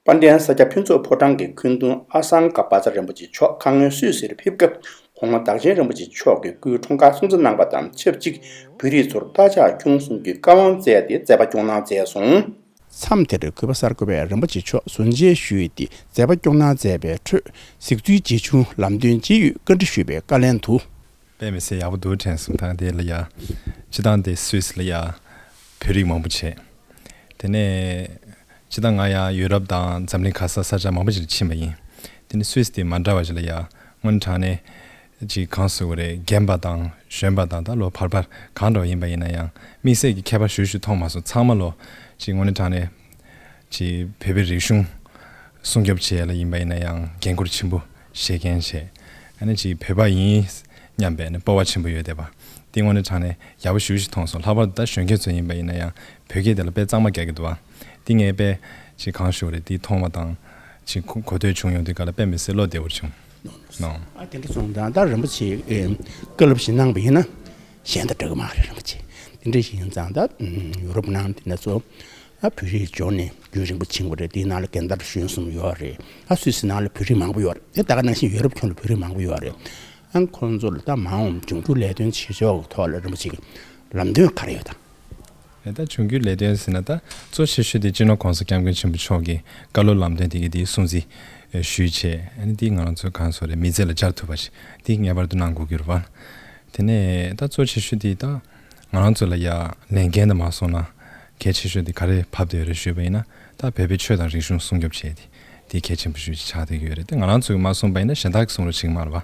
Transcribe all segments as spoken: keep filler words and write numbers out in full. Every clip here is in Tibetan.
དཔལ་ལྡན་ས་སྐྱ་ཕུན་ཚོགས་ཕོ་བྲང་གི་མཁན་དུང་ཨ་སཾ་ཀ་པ་ཙ་རིན་པོ་ཆེ་མཆོག་ཁ་སྔོན་སུད་སིར་ཕེབས་སྐབས། ཁོང་བདག་ཆེན་རིན་པོ་ཆེ་མཆོག་གི་སྐུའི་འཁྲུངས་སྐར་སྲུང་བརྩི་གནང་པ་དང་ཆབས་ཅིག་བོད་རིགས་ཚོར་རྟ་ཕྱག་སྐྱོང་གསུམ་གྱི་བཀའ་དབང་སྩལ་ཏེ་མཛད་པ་སྐྱོང་གནང་མཛད་སོང་། མཚམས་དེར་གུས་པ་གསར་འགོད་པས་རིན་པོ་ཆེ་མཆོག་གཟུགས་མཇལ་ཞུས་ཏེ་མཛད་པ་སྐྱོང་གནང་མཛད་པའི་ཁྲོད། གཟིགས་ཚུལ་ཇི་བྱུང་ལམ་སྟོན་ཅི་ཡོད་བཀའ་འདྲི་ཞུས་པའི་བཀའ་ལན་དུ། དཔེ་མི་སྲིད་ཡག་པོ་འདུག་དྲན་སོང་། ད་དེ་ལ་ཡ། སྤྱི་བཏང་དེ་སུད་སི་ལ་ཡ། བོད་རིགས་མང་པོ་བྱས། དེ་ནས། སྤྱི་བཏང་ང་ཡང་ཡུ་རོབ་དང་འཛམ་གླིང་ག་ས་ས་ཆ་མང་པོ་ཞིག་ལ་ཕྱིན་པ་ཡིན། དེ་ནས་སུད་སི་དེ་མ་འདྲ་བ་ཞིག་ལ་ཡ། སྔོན་དྲང་ནས། ཅིག་གང་ཟེར་དགོས་རེད། རྒན་པ་དང་གཞོན་པ་དང་ད་ལོ་བར་པ་གང་འདྲ་བ་ཡིན་པ་ཡིན་ན་ཡང་དམིགས་བསལ་གྱི་ཁྱད་པར་ཞུ་ཞུ་མཐོང་མ་སོང་། ཚང་མ་ལོ། ཅིག་དངོས་གནས་དྲང་ནས། ཅིག་བོད་པའི་རིག་གཞུང་སྲུང་སྐྱོབ་བྱེད་ཡ་ལ་ཡིན་པ་ཡིན་ན་ཡང་འགན་ཁུར་ཆེན་པོ་བཞེས་མཁན་བྱས། ཨ་ནི་ཅིག་བོད་པ་ཡིན་སྙམ་པའི་ནི་སྤོབས་པ་ཆེན་པོ་ཡོད་བསྡད་པ། དེ་དངོས་གནས་དྲང་ནས་ཡག་པོ་ཞེ་པོ་ཞིག་མཐོང་སོང་། ལྷག་པར་དུ་ད་གཞོན་སྐྱེས་ཚོ་ཡིན་པ་ཡིན་ན་ཡང་བོད་སྐད་དེ་ལ་དཔེ་གཙང་མ་རྒྱག་གི་འདུག་ཨ། དེ་ངས་དཔེ་ཅིག་གང་ཞུ་རེད། དེ་མཐོང་བ་དང་། ཅིག་གོ་གོ་ཐོས་བྱུང་ཡོང་དུས་ག་ལ་དཔེ་མི་སྲིད་བློ་བདེ་བོར་བྱུང་། ནོ། ཨ་དེ་འདྲ་སོང་ཙང་ད་རིན་པོ་ཆེ་ཨེ་བཀའ་སློབ་ཞིག་གནང་པ་ཡིན་ན་གཞན་དང་འདྲ་གི་མ་རེད། རིན་པོ་ཆེ་དེ་འདྲ་ཞིག་ཡིན་ཙང་ད་ཡུ་རོབ་ནང་དེ་ནས་ཚོ། ཨ་བོད་རིགས་འབྱོར་ནས་རྒྱུན་རིང་པོ་ཕྱིན་པ་རེད། དེའི་ནང་ལ་རྒན་དར་གཞོན་གསུམ་ཡོད་རེད། ཨ་སུད་སི་ནང་ལ་བོད་རིགས་མང་པོ་ཡོད་རེད། དེ་ད་ག་ནང་བཞིན་ཡུ་རོབ་ཁྱོན་ལ་བོད་རིགས་མང་པོ་ཡོད་རེད། ཨ་ཁོང་ཚོ་ལ་ད་མ་འོངས་འབྱུང་འགྱུར་ལས་དོན་བྱེད་ཕྱོགས་ཀྱི་ཐོག་ལ་རིན་པོ་ཆེ་གི་ལམ་སྟོན་ག་རེ་ཡོད་དམ། ཨེ་ད་འབྱུང་འགྱུར་ལས་དོན་ཟེར་ན་ད་གཙོ་ཆེ་ཤོས་དེ་སྤྱི་ནོར་༸གོང་ས་༸སྐྱབས་མགོན་ཆེན་པོ་མཆོག་གི་བཀའ་སློབ་ལམ་སྟོན་དེ་གི་དེའི་སྲུང་བརྩི་ཞུས་བྱས། ཨ་ནི་དེ་ང་རང་ཚོ་གང་ཟེར་རེད། མི་ཚེ་ལ་སྦྱར་ཐུབ་པ་ཞིག་དེ་ངེས་པར་དུ་གནང་དགོས་ཀྱི་རེད་པ། དེ་ནས་ད་གཙོ་ཆེ་ཤོས་དེ་ད་ང་རང་ཚོ་ལ་ཡ་ལས་འགན་དུ་མ་སོང་ན་གལ་ཆེ་ཤོས་དེ་ག་རེ་བབས་བསྡད་ཡོད་རེད་ཞུས་པ་ཡིན་ན། ད་བོད་པའི་ཆོས་དང་རིག་གཞུང་སྲུང་སྐྱོབ་བྱས་ཏེ་དེ་གལ་ཆེན་པོ་ཞིག་ཆགས་བསྡད་ཀྱི་ཡོད་རེད། དེ་ང་རང་ཚོས་མ་གསུངས་པ་ཡིན་ན་གཞན་དག་གིས་གསུང་རོགས་བྱེད་ཀྱི་མ་རེད་པ།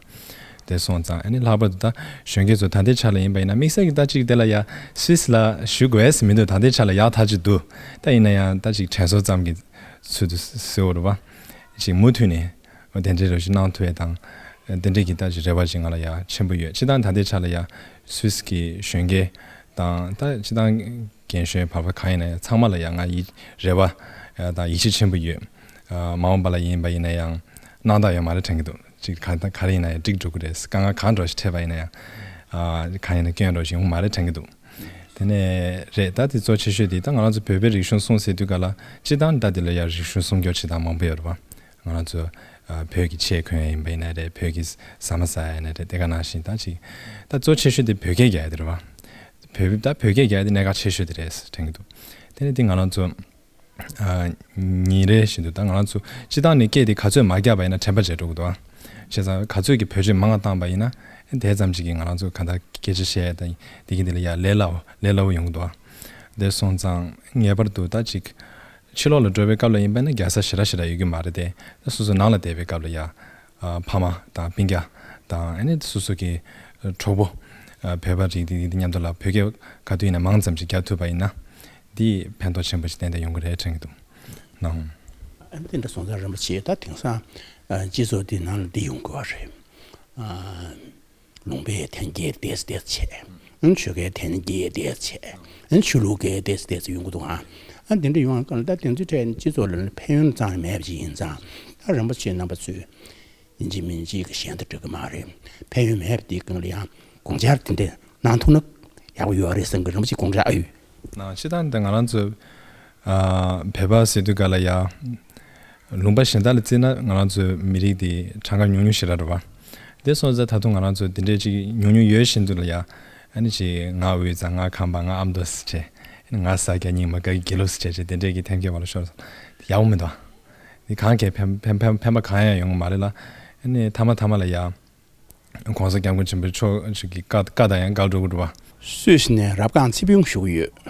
དེ་སོང་ཙང་ཨ་ནི་ལྷག་པར་དུ་ད་གཞོན་སྐྱེས་ཚོ་ད་ལྟའི་ཆ་ལ་ཡིན་པ་ཡིན་ན་དམིགས་བསལ་གྱི་ད་ཅིག་དེ་ལ་ཡ་སུད་སི་ལ་བཞུགས་དགོས་ཟེར་མི་འདུག་ད་ལྟའི་ཆ་ལ་ཡག་ཐག་ཆོད་འདུག་ད་ཡིན་ན་ཡང་ད་ཅིག་དྲན་གསོ་ཙམ་གྱི་ཚུལ་དུ་ཟེར་བ་རེད་པ། ཅིག་མུ་མཐུད་ནས་དེ་འདྲའི་རོགས་ཞིག་གནང་ཐུབ་ཡས་དང་། དེ་འདྲའི་གི་ད་ཅིག་རེ་བ་ཅིག་ང་ལ་ཡ་ཆེན་པོ་ཡོད། སྤྱི་བཏང་ད་ལྟའི་ཆ་ལ་ཡ་སུད་སི་གི་གཞོན་སྐྱེས་དང་ད་སྤྱི་བཏང་རྒན་གཞོན་བར་པ་གང་ཡིན་ན་ཡང་ཚང་མ་ལ་ཡང་ང་ཡི་རེ་བ་དང་ཡིད་ཆེས་ཆེན་པོ་ཡོད། མ་འོངས་པ་ལ་ཡིན་པ་ཡིན་ན་ཡང་སྣང་དག་ཡོད་མ་རེད་དྲན་གྱི་འདུག་ཅིག་ག་ད་ག་རེ་ཡིན་ན་ཡང་འགྲིག་འགྲོ་གི་རེད། དཀའ་ངལ་གང་འདྲ་ཞིག་འཕྲད་པ་ཡིན་ན་ཡང་། གང་ཡིན་ན་སྐྱོན་འདྲ་ཞིག་ཡོང་མ་རེད་དྲན་གྱི་འདུག་དེ་ནས་རེད། ད་དེ་གཙོ་ཆེ་ཤོས་དེ་ད་ང་རང་ཚོ་བོད་པའི་རིག་གཞུང་སྲུང་ཟེར་དུས་ག་ལ་སྤྱི་བཏང་ད་དེ་ལ་ཡང་རིག་གཞུང་སྲུང་སྐྱོབ་བྱེད་སྟངས་མང་པོ་ཡོད་རེད་པ། ང་རང་ཚོ་བོད་ཀྱི་ཆས་གོན་ཡ་ཡིན་པ་ཡིན་ན་རེད། བོད་ཀྱི་ཟ་མ་ཟ་ཡ་ཡིན་ན་རེད། དེ་ག་ནང་བཞིན་ད་ཅིག་ད་གཙོ་ཆེ་ཤོས་དེ་བོད་སྐད་རྒྱག་ཡ་དེ་རེད་པ། བོད་ད་བོད་སྐད་རྒྱག་ཡ་དེ་གནད་འགག་ཆེ་ཤོས་དེ་རེད་དྲན་གྱི་འདུག་དེ་ནས་དེ་ང་རང་ཚོ་ཉིན་རེ་བཞིན་དུ་ད་ང་རང་ཚོ་སྤྱི་བཏང་ནས་སྐད་དེ་ག་ཚོད་མ་རྒྱག་པ་ཡིན་ན་དྲན་པ་བརྗེད་འགྲོ་གི་འདུག་ཨ། བྱས་ཙང་ག་ཚོད་ཀྱི་བེད་སྤྱོད་མང་བ་བཏང་པ་ཡིན་ན་དེ་ཙམ་ཅིག་གིས་ང་རང་ཚོ་ག་ད་སྐད་ཆ་བཤད་ཡ་དང་དེ་གི་དེ་ལ་ཡ་ལས་སླ་བོ་ལས་སླ་བོ་ཡོང་གི་འདུག་ཨ། དེ་སོང་ཙང་ངེས་པར་དུ་ད་ཅིག་ཕྱི་ལོགས་ལ་འགྲོ་བའི་སྐབས་ལ་ཡིན་པ་ན་རྒྱལ་ས་ཞེ་དྲག་ཞེ་དྲག་ཡོད་ཀྱི་མ་རེད་དེ། ད་སོ་སོ་ནང་ལ་བསྡད་པའི་སྐབས་ལ་ཡ། ཨ་ཕ་མ་དང་སྤུན་ཀྱག་དང་ཨ་ནི་སོ་སོ་གི་གྲོགས་པོ། ཨ་བོད་པ་རིགས་དེ་དེ་མཉམ་དུ་ལ་བོད་སྐད་ག་དུས་ཡིན་ན་མང་ཙམ་ཞིག་རྒྱག་ཐུབ་པ་ཡིན་ན། འདི་ཕན་ཐོགས་ཆེན་པོ་ཞིག་ཏན་ཏན་ཡོང་གི་རེད་དྲན་གྱི་འདུག་ནའང་། ཨ་ནི་དེ་འདྲ་སོང་ཙང་རིན་པོ་ཆེ་ད་དེང་སང་ཨ་སྤྱི་ཚོགས་འདི་ནང་ལ་འདི་ཡོང་དགོས་པ་རེད། ཨ། ལུང་པའི་འཐེན་འཁྱེར་ཏོག་ཙམ་ཏོག་ཙམ་བྱས། ཨ་ནི་ཆོལ་ཁའི་འཐེན་འཁྱེར་ཏོག་ཙམ་བྱས། ཨ་ནི་ཆོས་ལུགས་ཀྱི་ཏོག་ཙམ་ཏོག་ཙམ་ཡོང་གི་འདུག་ཨ། ཨ་དེ་འདྲ་ཡོང་བ་གང་ལ་ད་དེ་ཚོའི་གྲས་ནི་སྤྱི་ཚོགས་ལ་ནི་ཕན་ཡོན་ཙམ་ཡང་མེད་པ་ཅིག་ཡིན་ཙང་ད་རིན་པོ་ཆེ་རྣམ་པ་ཚོས་ཡིན་གཅིག་མིན་གཅིག་གི་གཞན་དུ་འགྲོ་གི་མ་རེད། ཕན་ཡོན་མེད་པ་དེའི་སྒང་ལ་ཡང་དགོངས་འཆར་དེ་འདྲ་གནང་ཐུབ་ན་ཡག་པོ་ཡོད་རེད་བསམ་གི། རིན་པོ་ཆེ་དགོངས་འཆར་ཨ་ཡོད། ནང་སྤྱི་བཏང་འདི་ང་རང་ཚོ་ཨ་བོད་པ་ཟེར་དུས་ག་ལ་ཡ། ལུང་པ་གཞན་དག་ལ་བརྩིས་ན་ང་རང་ཚོའི་མི་རིགས་འདི་གྲངས་ཀ་ཉུང་ཉུང་ཞེ་དྲག་རེད་པ། དེ་སོང་ཙང་ད་དུང་ང་རང་ཚོ་འདི་འདྲའི་ཅིག་ཉུང་ཉུང་ཡོད་བཞིན་དུ་ལ་ཡ། ཨ་ནི་ཅིག་ང་དབུས་གཙང་ང་ཁམས་པ་ང་ཨ་མདོ་ཟེར་བྱས། ཨ་ནི་ང་ས་སྐྱ་རྙིང་མ་བཀའ་བརྒྱུད་དགེ་ལུགས་ཟེར་བྱས་ཅིག་དེ་འདྲའི་གི་ཐེམ་སྐས་བར་ལ་ཤོར་སོང་། ཡག་པོ་མི་འདུག་འདི་གང་གས་ཕན་ཕན་ཕན་ཕན་པ་གང་ཡང་ཡོང་གི་མ་རེད་ལ། ཨ་ནི་མཐའ་མ་མཐའ་མ་ལ་ཡ། ༸གོང་ས་༸སྐྱབས་མགོན་ཆེན་པོ་མཆོག་ཅིག་གི་བཀའ་བཀའ་དང་ཡང་འགལ་འགྲོ་གི་འགྲོ་བ། སུད་སི་ནས་རབ་སྒང་ཚེ་ཕུན་ཞུ་གི་ཡོད།